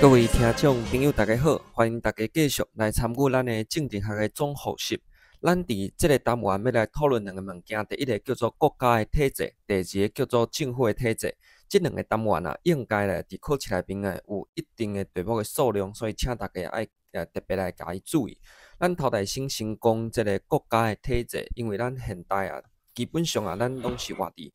各位聽眾朋友，大家好，歡迎大家繼續來參與咱的政治學的總複習。咱佇這個單元欲來討論兩個物件，第一个叫做國家的體制，第二個叫做政府的體制。這兩個單元啊，應該咧佇考試內面啊有一定的題目的數量，所以請大家愛特別來共伊注意。咱頭代先先講這个國家的體制，因為咱現代啊，基本上啊，咱攏是活佇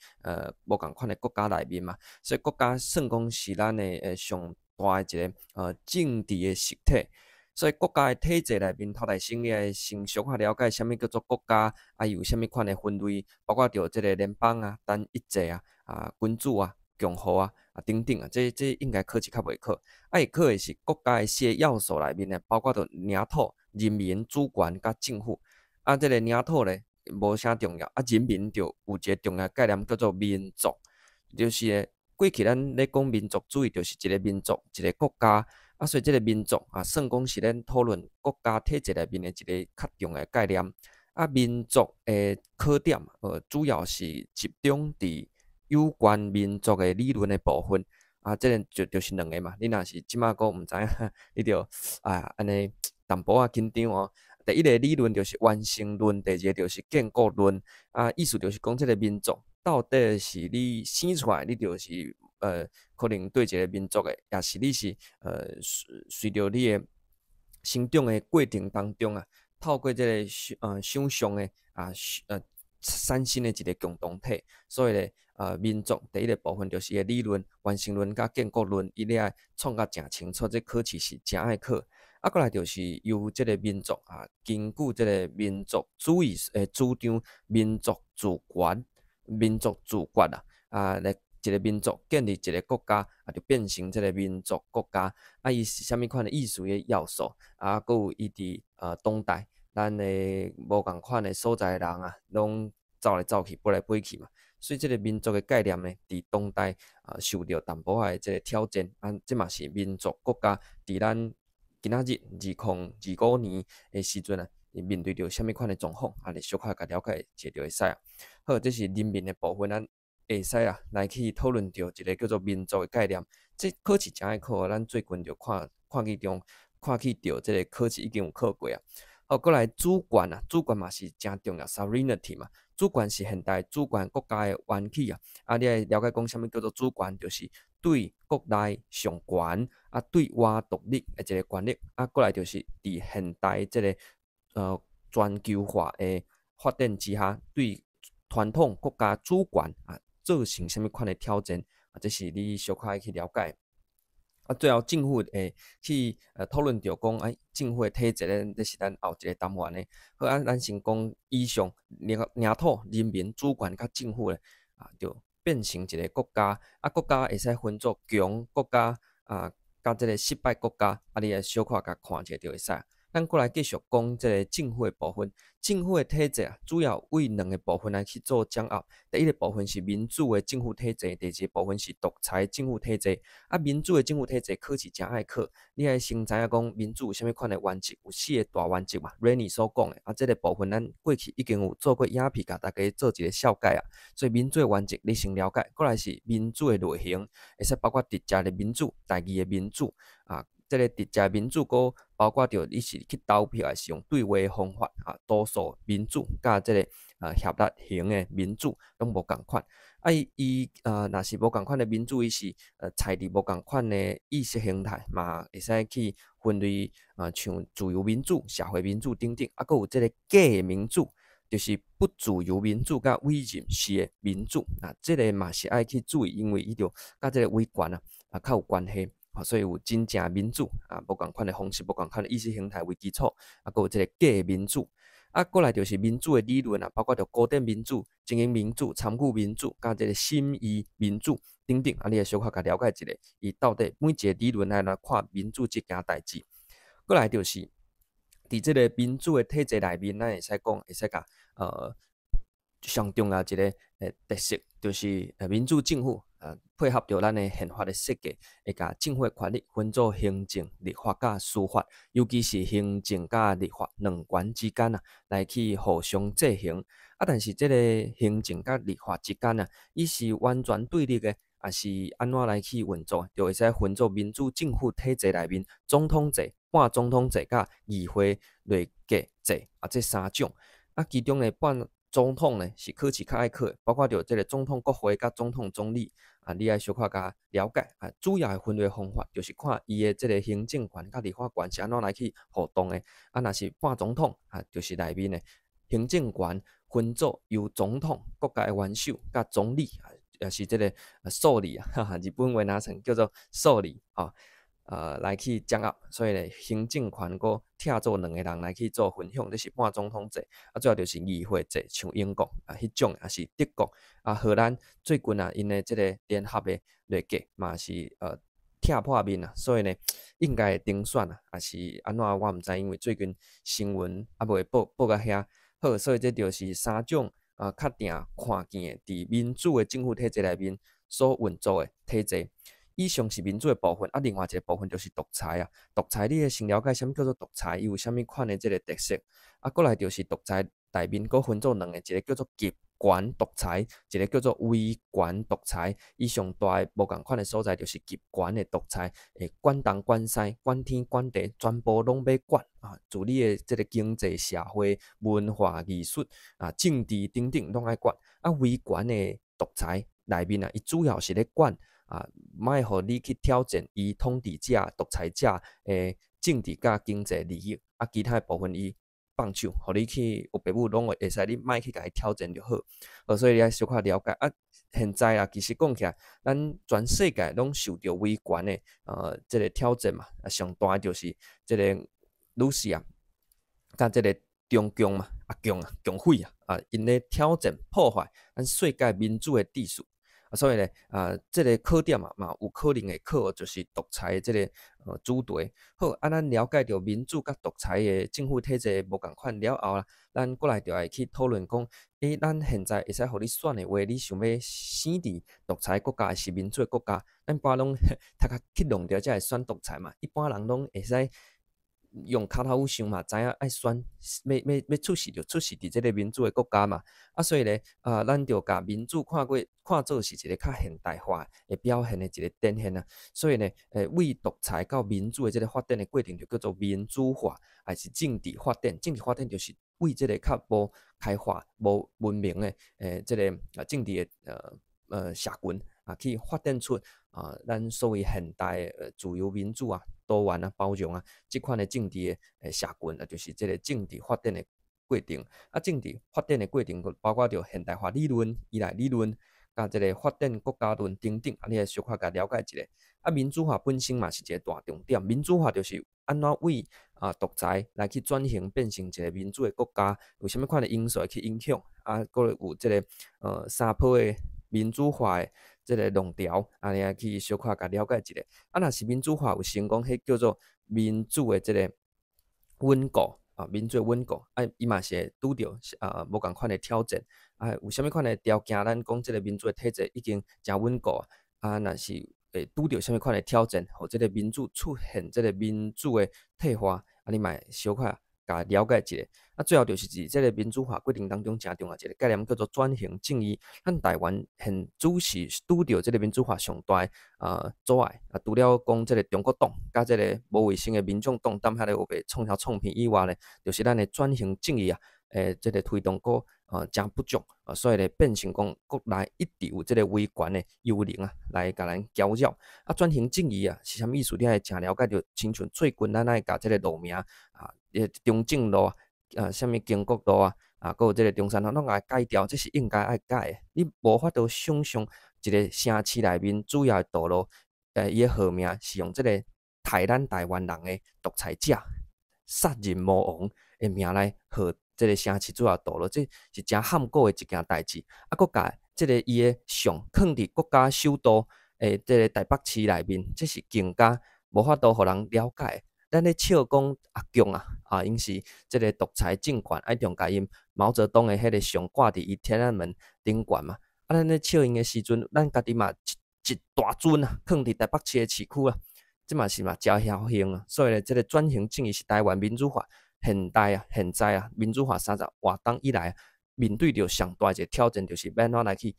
無仝款的國家內面嘛，所以國家算講是咱的上大的一个政治的實體。所以國家的體制內面，頭代先你愛先小可了解啥物叫做國家，啊有啥物款的分類，包括著這个聯邦啊、單一制啊、君主啊、共和啊等等啊，這應該考試較袂考。啊，會考的是國家的四个要素內面呢，包括著領土、人民、主權佮政府。啊，這个領土咧無啥重要，啊，人民就有一个重要概念叫做民族，就是過去咱咧講民族主義，就是一個民族一个國家。啊，所以這个民族啊，算講是咱討論國家體制內面的一个較重要的概念。啊，民族的考點，主要是集中佇有關民族的理論的部分。啊，這个就是兩个嘛。你若是這馬閣毋知影，你就啊按呢淡薄仔緊張哦。第一个理論就是完成論，第二个就是建國論。啊，意思就是講這个民族到底是你生出來，你就是可能對一个民族的，抑是你是隨著你的成長的過程當中啊，透過這个想像的啊，產生的一个共同體。所以咧，民族第一个部分就是伊的理論、完成論佮建國論，伊你愛創甲誠清楚，這考試是誠愛考。啊，過來就是由這个民族啊，根據這个民族主義的主張，民族自決、民族自決啊，來一个民族建立一个國家，啊，就變成這个民族國家。啊，伊是啥物款的意思的要素？啊，閣有伊佇當代，咱的無仝款的所在的人啊，攏走來走去，飛來飛去嘛。所以這个民族的概念呢，佇當代啊受著淡薄仔的這个挑戰。啊，這嘛是民族國家佇咱今仔日2025年的時陣啊，面對著啥物款的狀況，啊，你小可共了解一下就會使啊。好，這是人民的部分，咱會使啊來去討論著一个叫做民族的概念。這考試誠愛考，咱最近就看看去中看去著這个考試已經有考過啊。好，過來主權啊，主權嘛是誠重要，sovereignty 嘛。主權是現代主權國家的源起啊。啊，你愛了解講啥物叫做主權，就是對國內上懸啊，對外獨立的一个權力。啊，過來就是佇現代這个全球化的發展之下，對傳統國家主權啊造成啥物款的挑戰啊，這是你小可愛去了解。啊，最後政府會去討論著講，哎，政府的體制咧，這是咱後一个單元的。好，啊，咱先講以上領土、人民、主權佮政府咧，啊，就變成一个國家。啊，國家會使分做強國家啊，佮這个失敗國家。啊，你來小可共看一下就會使。咱過來繼續講這个政府的部分。政府的體制啊，主要為兩个部分來去做掌握。第一个部分是民主的政府體制，第二个部分是獨裁政府體制。啊，民主的政府體制考試誠愛考，你愛先知影講民主有啥物款的原則，有四个大原則嘛。Rennie 所講的，啊，這个部分咱過去已經有做過影片，共大家做一个紹介啊。所以民主的原則你先了解，過來是民主的類型，會使包括直接的民主、代議的民主啊。這个直接民主，閣包括著你是去投票，抑是用對話的方法啊，多數民主佮這个協力型的民主攏無仝款。啊，伊若是無仝款的民主，伊是採佇無仝款的意識形態，嘛會使去分類啊，像自由民主、社會民主等等。啊，閣有這个假的民主，就是不自由民主佮委任式的民主。啊，這个嘛是愛去注意，因為伊著佮這个威權啊較有關係。所以有真正民主啊，無仝款的方式，無仝款的意識形態為基礎，啊，閣有這个假民主，啊，過來就是民主的理論啊，包括著古典民主、精英民主、參與民主，佮這个審議民主等等，啊，你會小可共了解一下，伊到底每一个理論來來看民主這件代誌。過來就是佇這个民主的體制內面，咱會使講，會使共上重要一个特色，就是民主政府配合著咱的憲法的設計，會共政府的權力分做行政、立法佮司法，尤其是行政佮立法兩權之間啊，來去互相制衡。啊，但是這个行政佮立法之間啊，伊是完全對立的。啊是按怎來去運作？就會使分做民主政府體制內面總統制、半總統制佮議會內閣制啊，這三種。啊，其中的半總統呢是考試較愛考的，包括著這个總統國會佮總統總理啊，你愛小可共了解啊。主要的分類方法就是看伊的這个行政權佮立法權是按怎來去互動的。啊，若是半總統啊，就是內面的行政權分做由總統、國家的元首佮總理啊，也是這个総理啊，哈哈，日本話若算叫做総理吼。來去掌握，所以咧，行政權閣拆做兩个人來去做分享，這是半總統制。啊，最後就是議會制，像英國啊，彼種，抑是德國啊、荷蘭最近啊，𪜶的這个聯合的內閣嘛是拆破面啊，所以呢，應該會重選啊，抑是按怎我毋知，因為最近新聞猶未報報到遐。好，所以這就是三種啊較定看見的，佇民主的政府體制內面所運作的體制。以上是民主的部分，啊，另外一个部分就是獨裁啊。獨裁，你愛先了解啥物叫做獨裁，伊有啥物款的這个特色。啊，過來就是獨裁內面閣分做兩个，一个叫做集權獨裁，一个叫做威權獨裁。伊上大的無仝款的所在就是集權的獨裁，會管東管西、管天管地，全部攏欲管啊。自你的這个經濟、社會、文化、藝術啊、政治等等攏愛管。啊，威權的獨裁內面啊，伊主要是咧管。啊，莫予你去挑戰伊統治者、獨裁者的政治佮經濟利益，啊，其他的部分伊放手，予你去有爸母攏會會使，你莫去共伊挑戰就好。所以你愛小可了解。啊，現在啊，其實講起來，咱全世界攏受著威權的這个挑戰嘛。啊，上大的就是這个露西亞，佮這个中共嘛，阿共啊，共匪啊，啊，𪜶咧挑戰破壞咱世界民主的秩序。啊，所以咧，啊，這个考點啊，嘛有可能會考，就是獨裁的這个主題。好，啊，咱了解著民主佮獨裁的政府體制無仝款了後啦，咱過來就愛去討論講，咱現在會使予你選的話，你想欲生佇獨裁國家抑是民主的國家？咱一般攏讀較激動著才會選獨裁嘛，一般人攏會使用跤頭趺想嘛，知影愛選欲欲欲出世就出世佇這个民主的國家嘛。啊，所以咧，啊，咱就共民主看過看做是一个較現代化的表現的一个展現啊。所以呢，為獨裁到民主的這个發展的過程，就叫做民主化，抑是政治發展。政治發展就是為這个較無開化、無文明的這个啊政治的社群啊，去發展出啊，咱所謂現代的自由民主啊、多元啊、包容啊，這款的政治的社群啊，就是這个政治發展的過程。啊，政治發展的過程，包括著現代化理論、依賴理論，佮這个發展國家論等等，啊，你愛小可共了解一下。啊，民主化本身嘛是一个大重點。民主化就是按怎為啊獨裁來去轉型變成一个民主的國家，有啥物款的因素會去影響？啊，閣有這个三波的民主化的這个浪潮，啊，你愛去小可共了解一下。啊，若是民主化有成功，彼叫做民主的這个穩固啊，民主的穩固，啊，伊嘛是會拄著啊無仝款的挑戰。啊，有啥物款的條件，咱講這个民主的體制已經誠穩固啊，若是會拄著啥物款的挑戰，予這个民主出現這个民主的退化，啊，你嘛會小可共了解一下。啊，最後就是佇這个民主化過程當中，誠重要一个概念叫做轉型正義。咱台灣現主是拄著這个民主化上大的阻礙啊，除了講這个中國黨佮這个無衛生的民眾黨踮遐咧烏白創啥創片以外咧，就是咱的轉型正義啊，這个推動閣誠不足啊，所以咧變成講國內一直有這个威權的幽靈啊，來共咱攪擾。啊，轉型正義啊是啥物意思？你愛誠了解，就親像最近咱愛共這个路名啊，中正路啊，啊，啥物經國路啊，啊，閣有這个中山路，攏共改掉，這是應該愛改的。你無法度想象一个城市內面主要的道路，伊的號名是用這个刣咱台灣人的獨裁者、殺人魔王的名來號這个城市主要道路，這是誠譀古的一件代誌。啊，閣共這个伊的像囥佇國家首都的這个台北市內面，這是更加無法度予人了解。咱咧笑講阿共啊，啊，𪜶是這个獨裁政權，愛共𪜶毛澤東的彼个像掛佇伊天安門頂懸嘛。啊，咱咧笑𪜶的時陣，咱家己嘛一一大尊啊，囥佇台北市的市區啊，這嘛是嘛誠僥倖啊。所以咧，這个轉型正義是台灣民主化現代啊、現在啊民主化三十外冬以來，面對著上大一个挑戰，就是欲按怎來去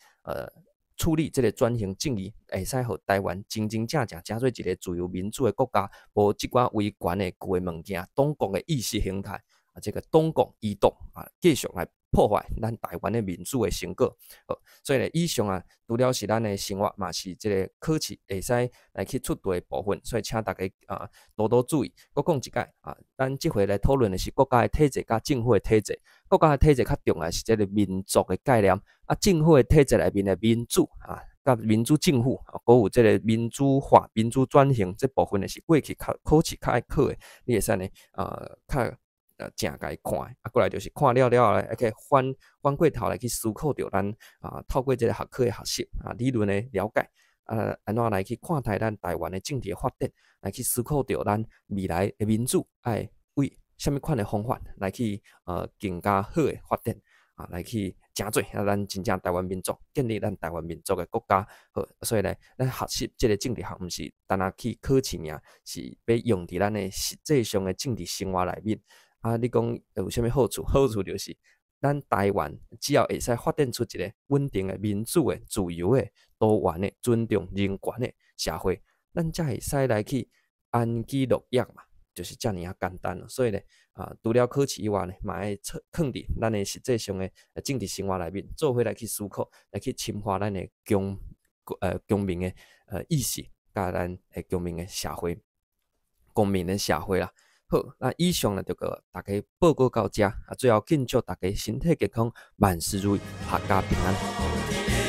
處理這个轉型正義，會使予台灣真真正正成做一个自由民主的國家，無這寡威權的舊的物件，黨國的意識形態啊，這个黨國遺毒啊，繼續來破壞咱台灣的民主的成果。好，所以咧，以上啊，除了是咱的生活，嘛是這个考試會使來去出題的部分，所以請大家啊多多注意。閣講一擺啊，咱這回來討論的是國家的體制佮政府的體制。國家的體制較重要是這个民族的概念，啊，政府的體制內面的民主啊，佮民主政府，啊，閣有這个民主化、民主轉型這部分呢，是過去較考試較愛考的，你會使呢啊較正共伊看，啊，過來就是看了了後咧，會反反過頭來去思考著咱啊，透過這个學科的學習啊，理論的了解，啊，按怎來去看待咱台灣的政治的發展，來去思考著咱未來的民主愛為啥物款的方法來去更加好的發展啊，來去成做啊，咱真正台灣民族建立咱台灣民族的國家。好，所以咧，咱學習這个政治學，毋是單焦去考試爾，是欲用佇咱的實際上的政治生活內面。啊，你講有啥物好處？好處就是咱台灣只要會使發展出一个穩定的、民主的、自由的、多元的、尊重人權的社會，咱才會使來去安居樂業嘛，就是遮爾仔簡單咯。所以咧，啊，除了考試以外呢，嘛愛囥佇咱的實際上的政治生活內面，做伙來去思考，來去深化咱的公民的意識，佮咱的公民的社會，公民的社會啦。好，那以上呢就共大家報告到遮，啊，最後敬祝大家身體健康，萬事如意，闔家平安。